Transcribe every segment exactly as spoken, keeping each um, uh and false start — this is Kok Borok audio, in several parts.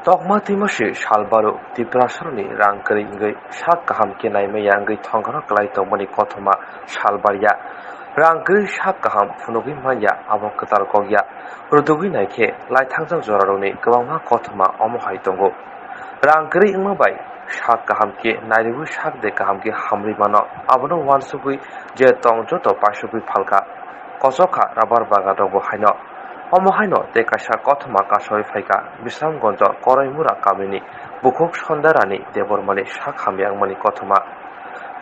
Tokma twima se sal baro Tiprasarokni rang kwrwi wngwi sak kaham khe naimaya wngwi thongkhano kwlai tongmani kothoma sal barya. Rang kwrwi sak kaham phunugwi manya abo kwtal kokya. Rwtugwi naikhe laithangjak jorarokni kwbangma kothoma omo hai tongo. Rang kwrwi wngma bai sak kaham khe nairwgwi sak de kaham khe hamrwi mano. Abono uansugwi je tong joto paisugwi phalkha. Kochok kha rubber bagan rokbo haino. Omo haino tei kaisa kothoma kasawi phaikha Bisramganjo Koraimura kamini bukhuk Sondarani Debbarmani sak hamya wngmani kothoma.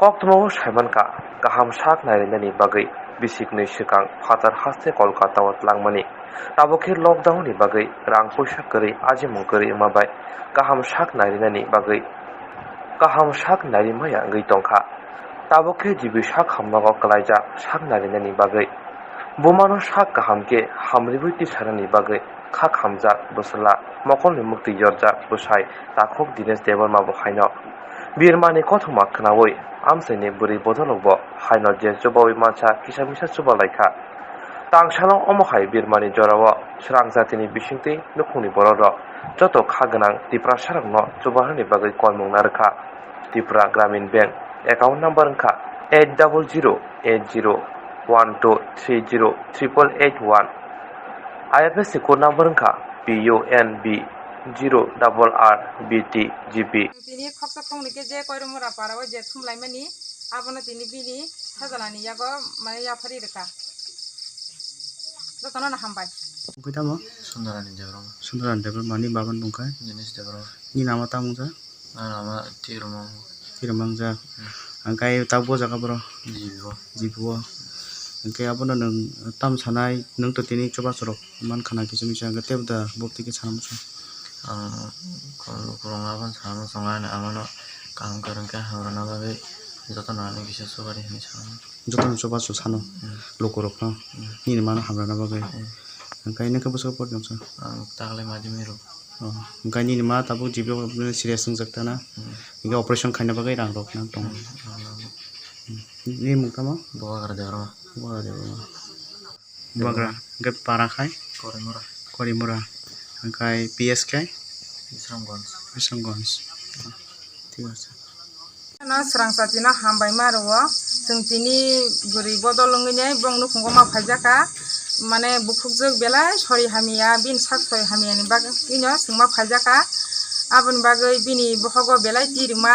Koktwmao saimankha kaham sak nairinani bagwi bisikni swkang phatar haste Kolkatao tlangmani. Tabuk khe lockdown ni bagwi rang puisa kwrwi ajimung kwrwi wngma bai kaham sak nairinani bagwi kaham sak nairimaya wngwi tongkha. Tabuk khe G B sak hamnago kwlaijak sak narinani bagwi. Bumano sak kaham khe hamribwi tisarani bagwi kha khamjak bwsla mokolni mukti yorjak bwsai takhuk Dinesh Debbarma bo haino. Birmani kothoma khwnaui amchaini bwrwi bodolokbo haino je chubaui mansa kisa misa chubalaikha. Tangsalo omo hai Birmani jorao swrang jatini bisingtwi nukhungni borokrok joto kha gwnang Tiprasarokno chubaharni bagwi koimung narwkha. Tripura Gramin Bank account number wngkha eight double zero eight zero one two three zero triple eight one. I F S C code number wngkha P U N B zero double R B T G B. Tini khoksa khoknwi khe je Koiromora para o je thumlaimani, abono tini bini sajalani yago mane yaphari rwkha. Jotono no hambai. Bwkha tamo? Sundarani Debbarma. Sundarani Debbarma ni baban bwkha? Dinesh Debbarma. Ni nama tamo wngkha? Ang ama Tiromang. Tiromang ja. Hmm. Angkai tabuk o jaga boro? Jibo. Jibo. Angkai abono nwng tam sanai, nwng to tini chubachu rok man khana kisa misa, angkai tebo da bopti khe sana muchung. Ang khoroknwi aboni sana muchung, ani amano kaham kwrwng khe hamrwna bagwi jotono ani kisa chubadi hinwi sana. Jotono chubachu sano. Hmm. Lukurokno. Hmm. Nini mano hamrwna bagwi. Hmm. Angkai nokhe bwswk pori tongsa? Ang taklai maji miru. Oh, hwnkhe nini ma tabuk G B o serious wngjak ta na? Hmm. Hwnkhe operation khaina bagwi rang rok nang tongo. Hmm, rang rok. Hmm. Nini mung tamo? Bubagra Debbarma. Bubagra Debbarma. Bubagra. Hwnkhe para khai? Korimura. Korimura. Hwnkhe P S khai? Bisramganj. Bisramganj. Thik ache. No swrang satino hambai ma rwo. Chwng tini bwrwi bodol wngwi nai bong nukhungo ma phaijaka. Mane bukhukjwk belai sori hamya, bini sak sori hamyani bagwino chwng ma phaijaka. Aboni bagwi bini bohogo belai kirima.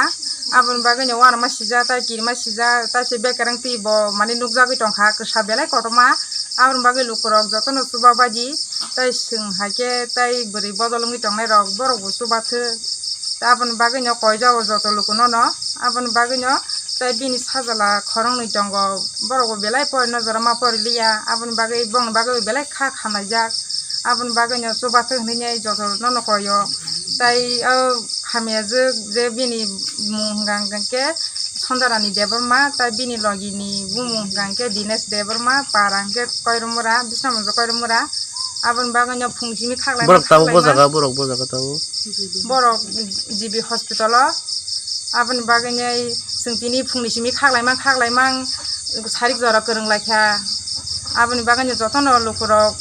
Aboni bagwino uanama sijak, tai kirima sijak, tai se bekereng twi bo mane nukjagwi tongkha, kwsa belai kotorma. Aboni bagwi lukurok jotono chuba baidi. Tai chwng hai khe tai bwrwi bodol wngwi tongnai rok, borok bo chubathwk. Tai aboni bagwi no koijao joto luku no no. Aboni bagwi no tai bini sajala khoroknwi tongo, borok bo belai pori no jora ma pori liya. Aboni bagwi bongni bagwi belai kha khamlaijak. Aboni bagwi no chubathwk hinwi joto no no koio. Tai o hamya jwk je bini mung hwnkha hwnkhe Sondarani Debbarma, tai bini logi ni bumung hwnkha hwnkhe Dinesh Debbarma, para hwnkhe Koiromura, Bisramganj Koiromura. Aboni bagwi no phung simi khaklai borok tabuk bo khaklai jaga, borok bo jaga tabuk. Borok G B hospital o. Aboni bagwi no chwng tini phung ni simi khaklai mang, khaklai mang, sarik jora kwrwng lai kha. Aboni bagwi no jotono lukurok,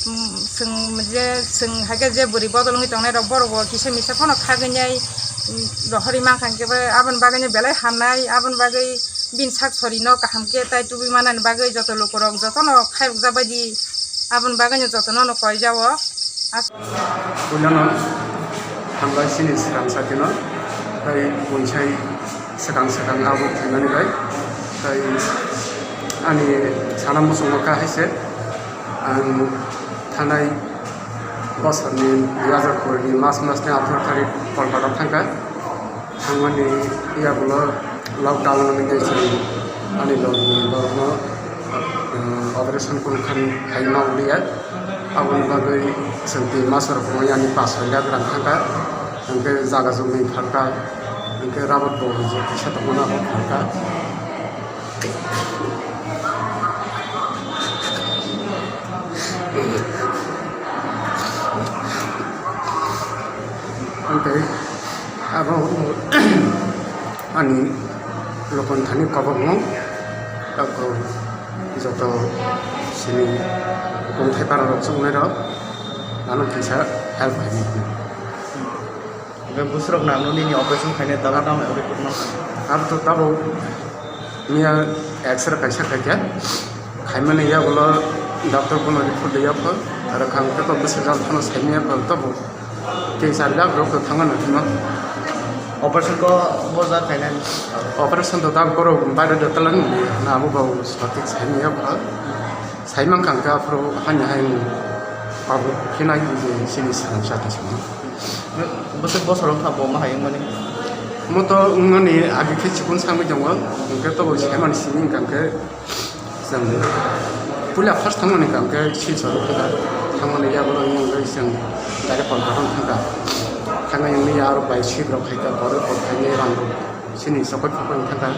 mm, chwng je, chwng hai khe je bwrwi bodol wngwi tongnai rok, borok bo kisa misa phano khagwi nai, mm, rohorwi mankha, hwnkhe bai aboni bagwi no belai hamnai. Aboni bagwi bini sak sori no kaham khe tai tubui manani bagwi joto lukurok jotono khairokjak bai di. Aboni bagwi no jotono no koijao. As- Puilano hambai chini swkang satino, tai buisai swkang swkang abo phaimani bai, tai ani sana muchungo kha hai se, ang thanai bosor ni dui hajar kuri ni March mas ni atharo tarik Kolkata thangkha. Thangmani yagulo lockdown wngwi tei chwng ani logi borokno, eh, operation kunu khan khai ma wngliya. Aboni bagwi chwng twi mas rok wngwi ani pas soi lakh rang thangkha. Hwnkhe jaga jumui phalkha, hwnkhe rabar bo kisa tongmani abo phalkha. Hwnkhe abo ani lokon thani kobokno joto sini kungthai para rok chuknai rok ano kisa help khainai. Bwswrok nangno nini operation khainai dala tamo report mankha? Abo to tabuk miya X-ray kaisa khaikha, khaimani yagulo doctor bono report rwya kho, aro khang khe to bwsajal phano saimanya kho tabuk. Tei char lakh rok to thangna hwnma. Operation ko boja khainani? Operation to tabuk borok baire de talan na abo bo sotik saimanya kho. Saimankha hwnkhe aphuru hani hai tabuk khe nai je chini sanamsa tongsa. Bwswk bosor wngkha bo ma hai wngmani? Mo to wngmani agi khe chikon sangwi tongo, hwnkhe tobo saimani simi wngkha hwnkhe chwng puila first thangmani hwnkha hwnkhe Silchar o thangkha, thangmani yagulo wngkha hwnkhe chwng direct Kolkata thangkha, thangwi wngwi aro bai seat rok khaikha, borok rok khainai rang rok chini chokoi phokoi wngkha,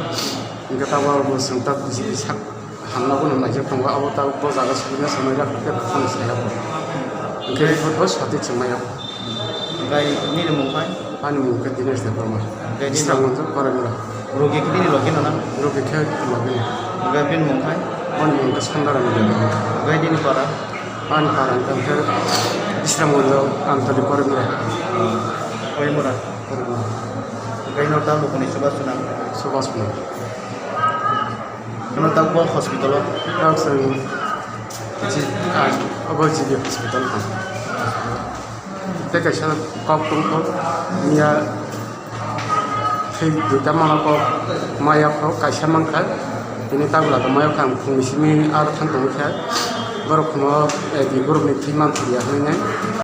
hwnkhe tabuk abo chwng ta B J P sak. Hamna bono naijak tongo, abo tabuk bo jaga sibina samai rok khe phone saya bo. Hwnkhe report bo sati chwngmaya bo. Hwnkhe nini mung khai? Ani mung khe Dinesh Debbarma. Hwnkhe nini Bisramganj Koraimura. Rogi khe nini logi no na? Rogi khe logi no. Hwnkhe bini mung khai? Ani mung khe Sandaram Debbarma. Hwnkhe nini para? Ani para hwnkhe Bisramganj Amtali Koraimura. Koraimura. Koraimura. Hwnkhe ino ta lukuni chubachu nang? Chubachu nang. Ano tabuk hospital o? Tabuk chwng G-, ah, obo G B hospital o. Tei kaisa kok tongkho, miya thwi duita mano kok, maya kok kaisa mankha. Tini tabuk laka maya kha ang phungni simi aro thang tongwi kha. Borok phano, eh, di borokni thwi manthokya hinwi nai.